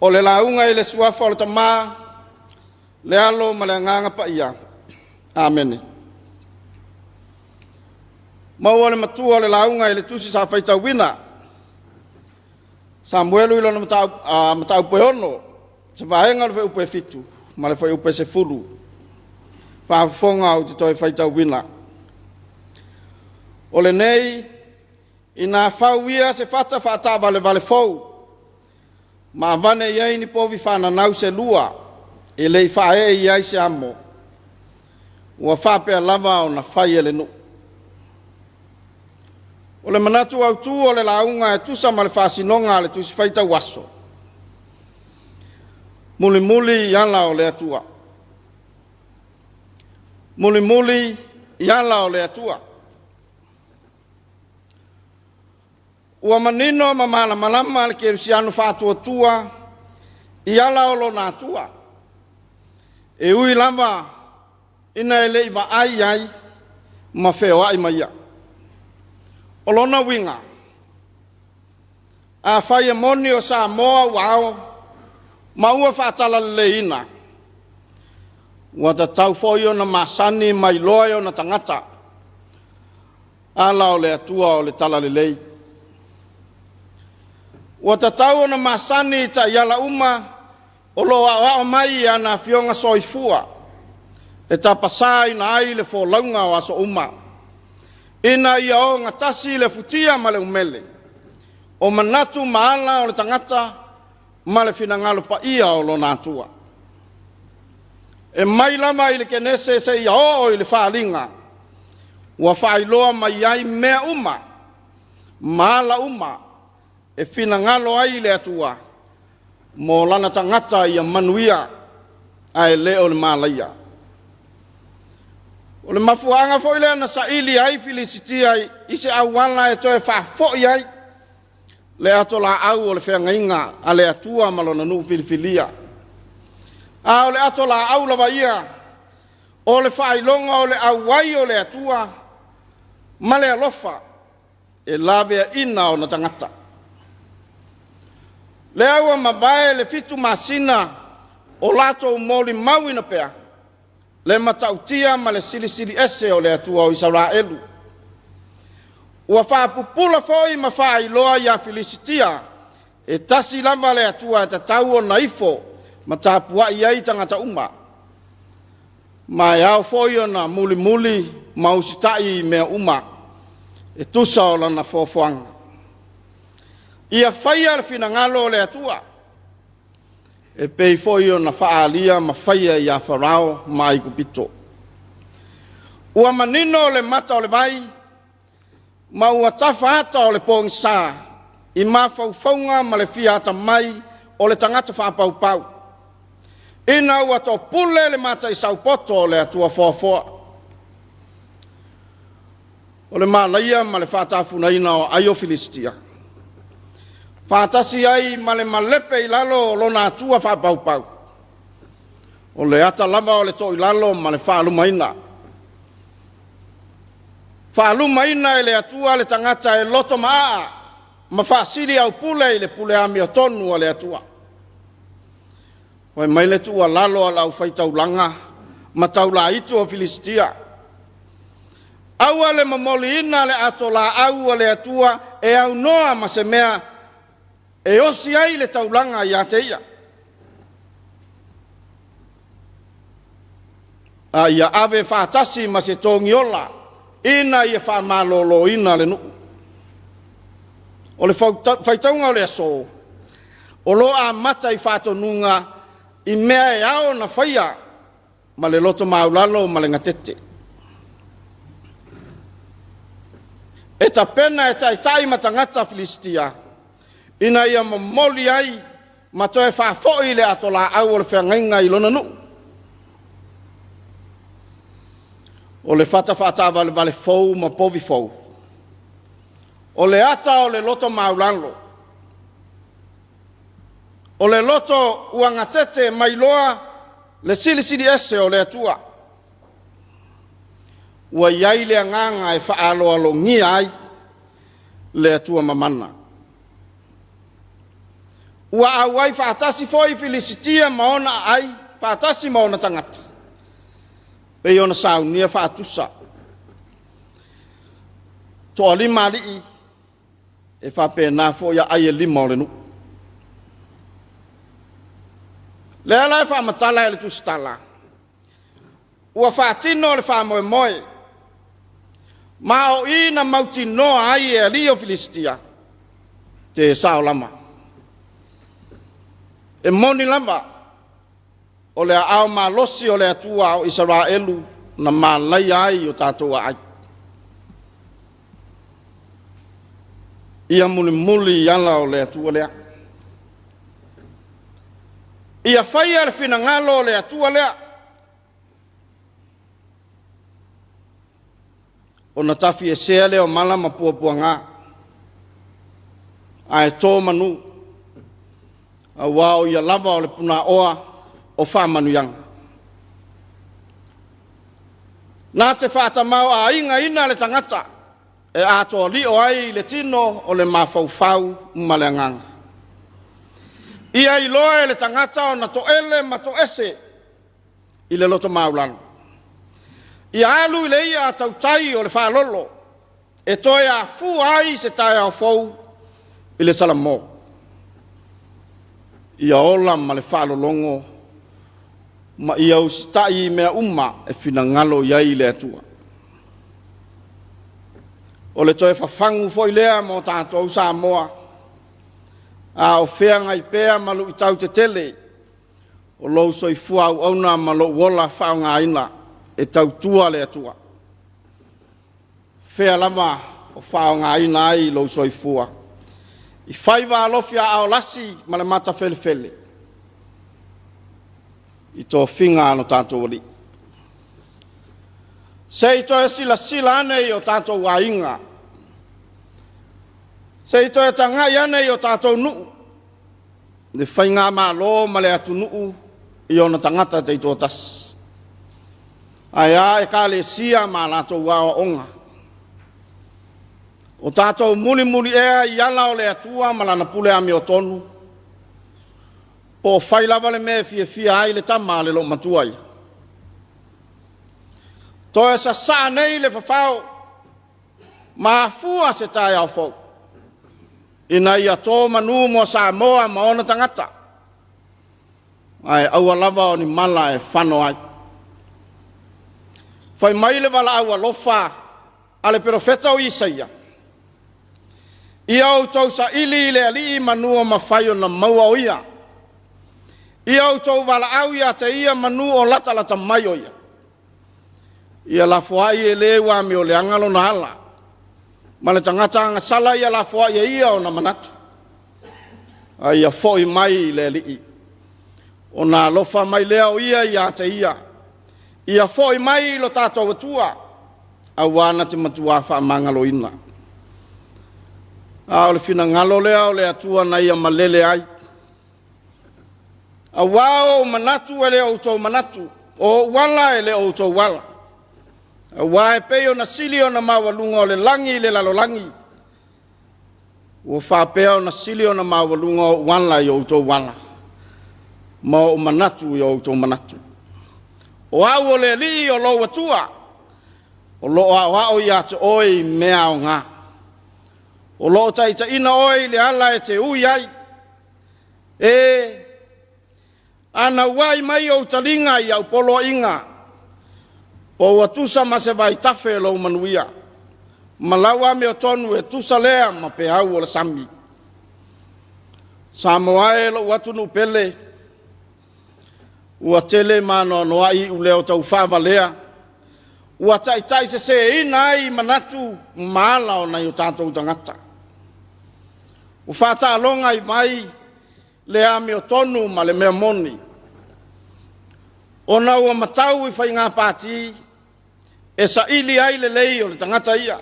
O le lauga i le suafa o le Tama, le Alo ma le Agaga Paia. Amene. Maua le matua o le lauga i le tusi sa faitauina. Samuelu i lona mataupu e 6, se vaega o le fuaiupu e 7 ma le fuaiupu e 10. Faafofoga ou te toe faitauina. O lenei, ina fau ia se fata faataavalevale fou, ma avane i ai ni povi faananau se lua e le i faaee i ai se amo, ua faapea lava ona fai e le nuu. O le manatu autu o le lauga e tusa ma le faasinoga a le Tusi Faitau Aso, mulimuli i ala o le Atua. Mulimuli i ala o le Atua. Ua manino ma malamalama le kerisiano faatuatua i ala o lona Atua, e ui lava ina e le i vaai ai ma feoai ma ia. O lona uiga, afai e moni o Samoa ua ao ma ua faatalaleleiina, ua tatau foi ona masani ma iloa e ona tagata ala o le Atua o le Talalelei. Ua tatau ona masani i taiala uma o lo o aoao mai i ana afioga soifua e tapasaina ai le folauga o aso uma, ina ia ogatasi le futia ma le umele o manatu ma ala o le tagata ma le finagalo paia o lona Atua. E mai lava i le Kenese seia oo i le Faaaliga, ua faailoa mai ai mea uma ma ala uma e finagalo ai le Atua mo lana tagata ia manuia ae le o le malaia. O le mafuaaga foi lea na saili ai Filisitia i se auala e toe faafoi ai le ato laau o le feagaiga a le Atua ma lona nuu filifilia. A o le ato laau lava ia o le faailoga o le auai o le Atua ma le alofa e laveaina ona tagata. Lea ua mavae le 7 masina o latou molimauina pea le matautia ma le silisili ese o le Atua o Isaraelu. Ua faapupula foi ma faailoa ia Filisitia e tasi lava le Atua e tatau ona ifo ma tapuai ai tagata uma, ma e ao foi ona mulimuli ma usitai i mea uma e tusa o lana foafoaga. Ia faia le finagalo o le Atua e pei foi ona faaalia ma faia ia Farao ma Aikupito. Ua manino le mata o le vai ma ua tafa ata o le pogisa i mafaufauga ma le fia atamai o le tagata faapaupau, ina ua topule le mataisaupoto o le Atua foafoa. O le malaia ma le faatafunaina o ai o Filisitia, faatasi ai ma le malepe i lalo o lona atua faapaupau, o le ata lava o le toilalo ma le faalumaina. Faalumaina e le Atua le tagata e loto maaa ma faasili aupule i le pule amiotonu a le Atua. Fai mai le tuualalo a le aufaitaulaga ma taulaitu o Filisitia, Aua le momoliina le ato laau a le Atua e aunoa ma se mea e osi ai le taulaga ia te ia. A ia ave faatasi ma se togiola ina ia faamaloloina le nuu. O le faitauga o le aso, o lo o amata i faatonuga i mea e ao ona faia ma le loto maulalo ma le gatete. E tapena e taitai ma tagata Filisitia ina ia momoli ai ma toe faafoi le ato laau o le feagaiga i lona nuu. O le fata faataavalevale fou ma povi fou. O le ata o le loto maulalo. O le loto ua gatete mai loa le silisili ese o le Atua. Ua i ai le agaga e faaaloalogia ai le Atua mamana. Ua auai faatasi foi Filisitia ma ona aai faatasi ma ona tagata, pei ona saunia faatusa. Toalima alii e faapena foi aai e lima o le nuu. Lea la e faamatala e le Tusitala, ua faatino le faamoemoe, ma o i na mautinoa ai e alii o Filisitia, te sao lama. E moni lava, o le aao malosi o le Atua o Isaraelu na malaia ai o tatou aai. Ia mulimuli i ala o le Atua lea. Ia faia le finagalo o le Atua lea. Ona tafiesea lea o mala ma puapuaga, ae to manu, aua o ia lava o le punaoa o faamanuiaga. Na te faatamaoaigaina le tagata e atoa lio ai le tino o le mafaufau ma le agaga. Ia iloa e le tagata ona toele ma toese i le loto maualalo. Ia alu i le ia a tautai o le faalolo e toe afua ai se taeao fou i le Salamo. Ia ola ma le faalologo ma ia usitai i mea uma e finagalo i ai le Atua. O le toe fafagu foi lea mo tatou Samoa, a o feagai pea ma luitau tetele o lou soifua auauna ma lou ola faaaogaina e tautua le Atua. Fea lava o faaaogaina ai lou soifua? I faiva alofi aao lasi ma le matafelefele i tofiga a lo tatou Alii. Se i toe silasila ane i o tatou aiga, se i toe tagai ane i o tatou nuu, le faigamalo ma le atunuu i ona tagata taitoatasi. Ae a ekalesia ma latou aoaoga? O tatou mulimuli ea i ala o le Atua ma lana pule amiotonu? Po o fai lava le mea e fiafia ai le tama a le loomatua ia? Toe sasaa nei le fafao ma afua se taeao fou ina ia to manu mo Samoa ma ona tagata, ae aua lava o ni mala e fano ai. Fai mai le valaau alofa a le perofeta o Isaia, Ia outou saili i le Alii manu o mafai ona maua o ia. Ia outou valaau ia te ia manu o latalata mai o ia. Ia lafoai e le ua amioleaga lona ala, ma le tagata agasala ia lafoai e ia ona manatu. A ia foi mai i le Alii, ona alofa mai lea o ia ia te ia. Ia foi mai i lo tatou Atua, aua na te matuā faamagaloina. A o le finagalo lea o le Atua na ia malele ai. Aua o ou manatu e le o outou manatu, o ou ala e le o outou ala. Aua e pei ona sili ona maualuga o le lagi i le lalolagi, ua faapea ona sili ona maualuga ou ala i o outou ala, ma ou manatu i o outou manatu. O au o le Alii o lou Atua, o lo o aoao ia te oe i mea aoga. O lo o taitaiina oe i le ala e te ui ai. E, a nauai mai ou taliga i au poloaiga, po ua tusa ma se vaitafe lou manuia, ma lau amiotonu e tusa lea ma peau o le sami. Samoa e lou atunuu pele, ua tele ma anoanoai iuleo tau faavalea, ua taitaiseseina ai manatu ma ala o nai o tatou tagata. Ua faataaloga i vai le amiotonu ma le mea moni, ona ua matau i faiga pati e saili ai lelei o le tagata ia,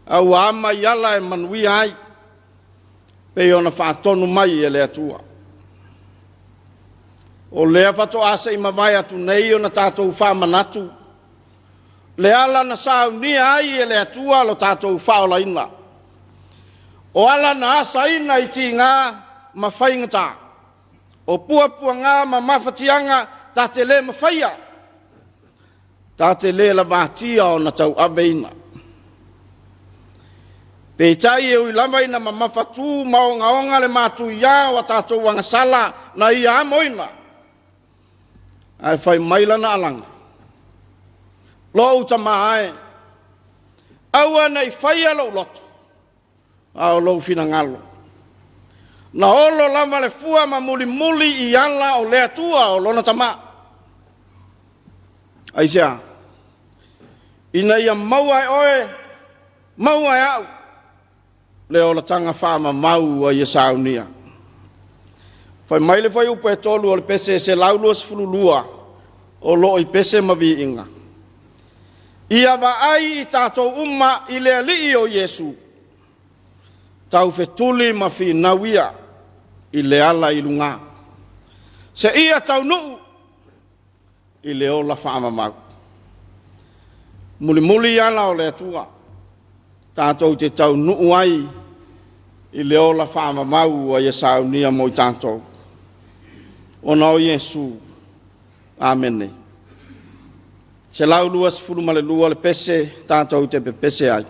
a ua ama i ala e manuia ai, pei ona faatonu mai e le Atua. O lea faatoa se i mavae atu nei ona tatou faamanatu le ala na saunia ai e le Atua lo tatou faaolaina. O ala na asaina i tiga ma faigata, o puapuaga ma mafatiaga ta te le mafaia, ta te le lavatia ona tauaveina. Peitai e ui lava ina mamafatu ma ogaoga le matuia o a tatou agasala na Ia amoina, ae fai mai lana alaga, “Lou tama e, aua ne i faia lou loto, a o lou finagalo.” Na olo lava le fua ma mulimuli i ala o le Atua o lona Tama. Aisea? Ina ia maua e oe, maua e au le olataga faamamau ua ia saunia. Fai mai le fuaiupu e 3 o le pese 122 o lo o i Pese ma Viiga, ia vaai i tatou uma i le Alii o Iesu, taufetuli ma finau ia i le ala i lugā, seia taunuu i le ola faamamau. Mulimuli ala o le Atua, tatou te taunuu ai i le ola faamamau ua Ia saunia mo i tatou, ona o Iesu. Amene. 122 le pese tatou te pepese ai.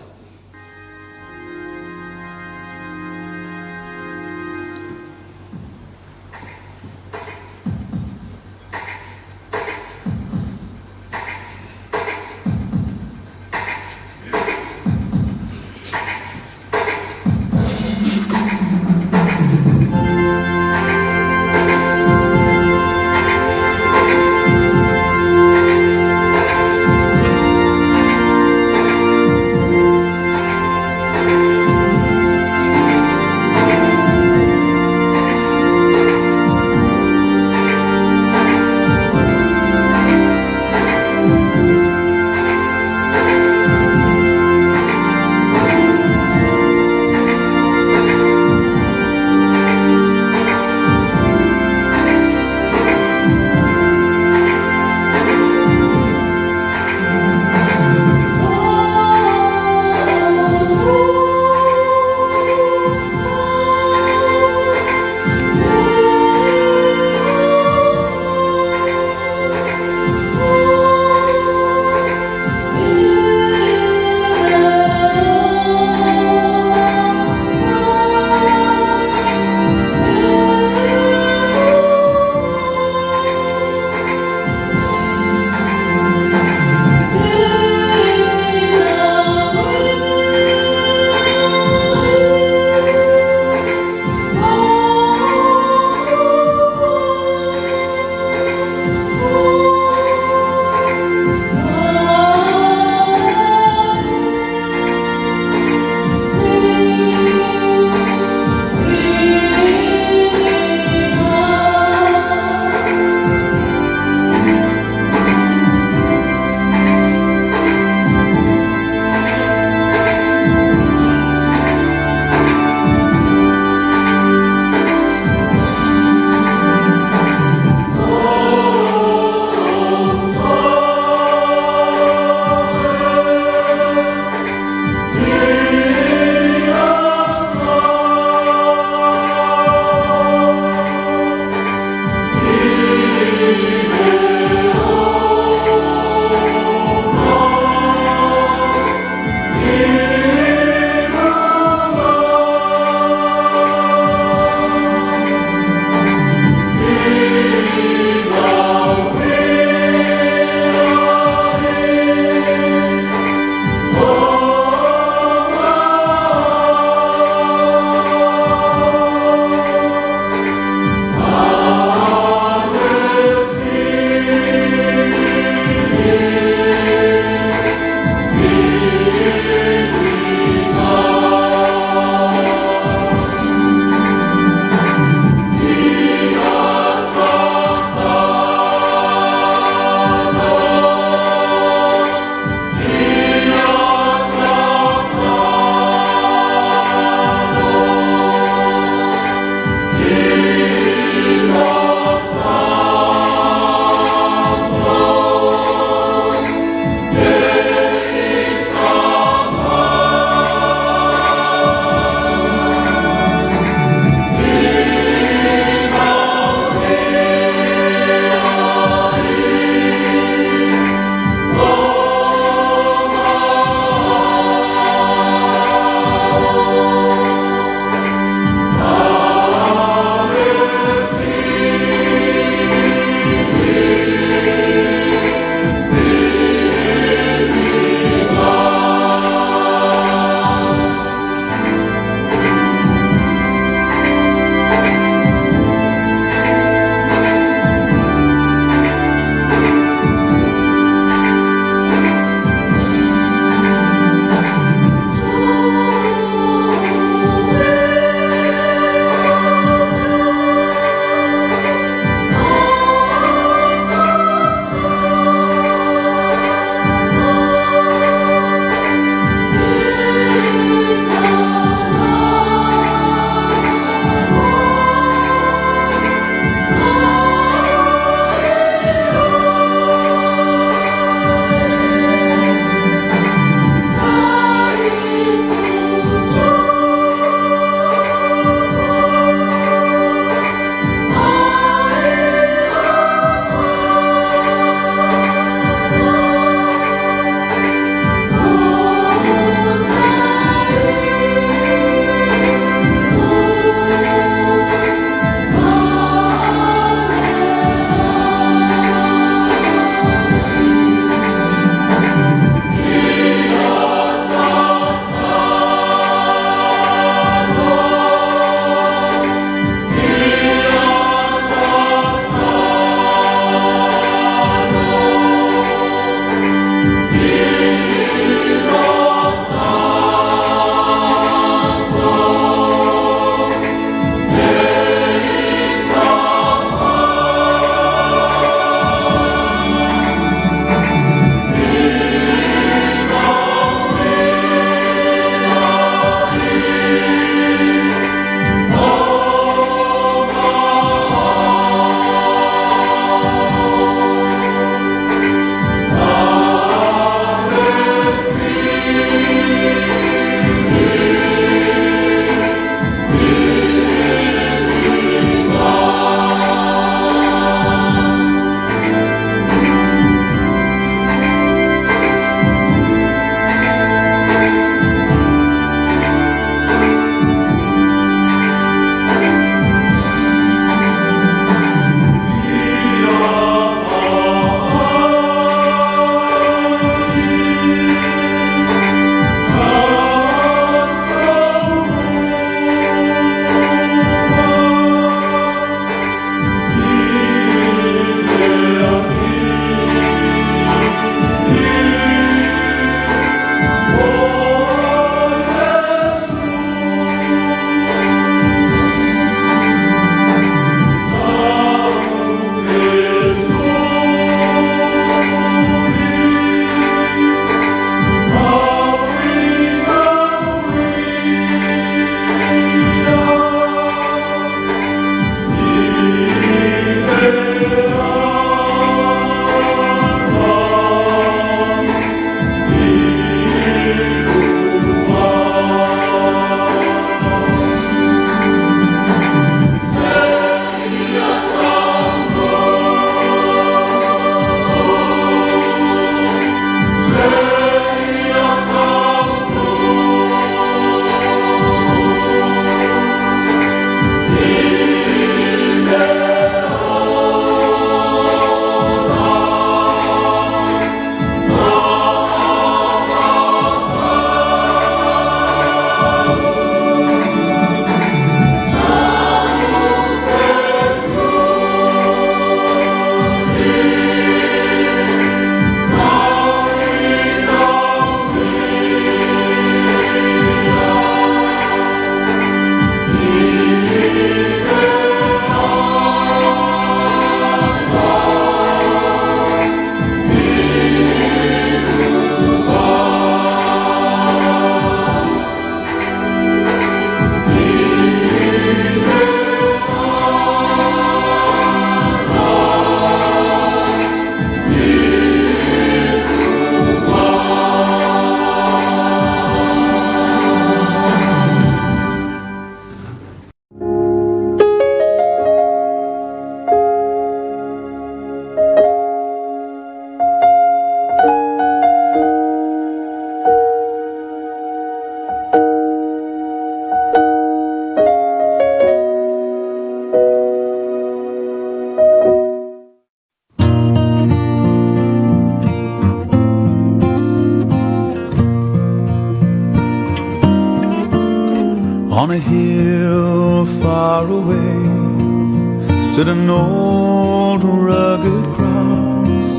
On a hill far away stood an old rugged cross,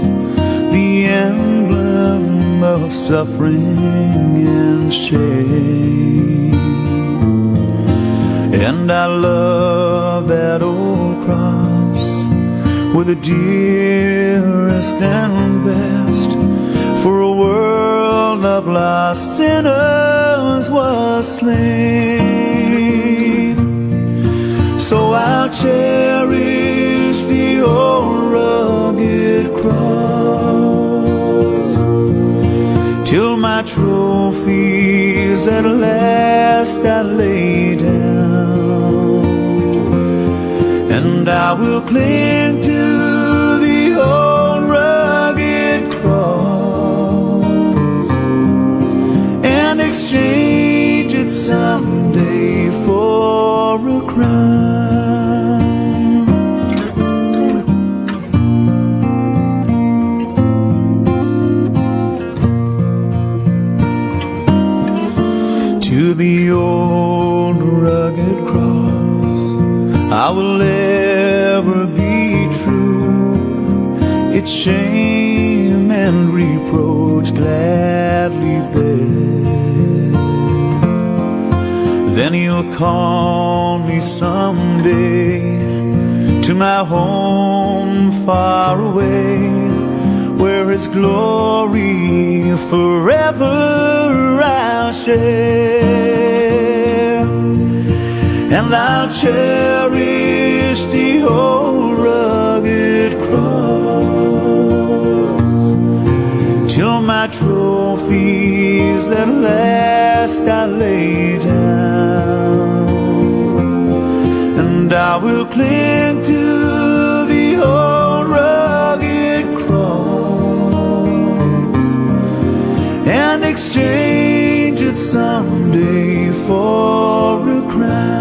the emblem of suffering and shame. And I love that old cross with the dearest and best, for a world of lost sinners was slain. So I'll cherish the old rugged cross till my trophies at last I lay down, and I will cling to the old rugged cross and exchange it someday for a crown. To the old rugged cross I will ever be true. Its shame and reproach gladly bear. Then he'll call me someday to my home far away, where his glory forever I'll share. And I'll cherish the old rugged cross till my trophies at last I lay down, and I will cling to the old rugged cross and exchange it someday for a crown.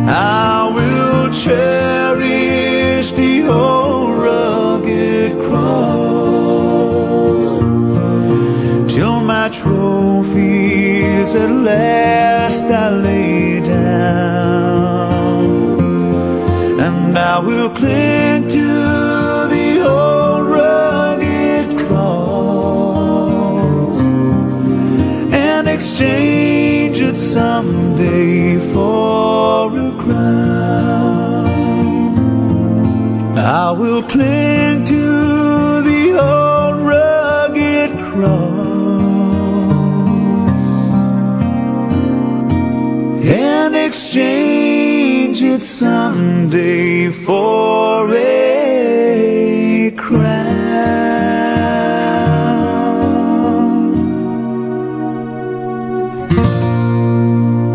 I will cherish the old rugged cross till my trophies at last I lay down, and I will cling to the old rugged cross and exchange it someday for a crown. I will cling to the old rugged cross and exchange it someday for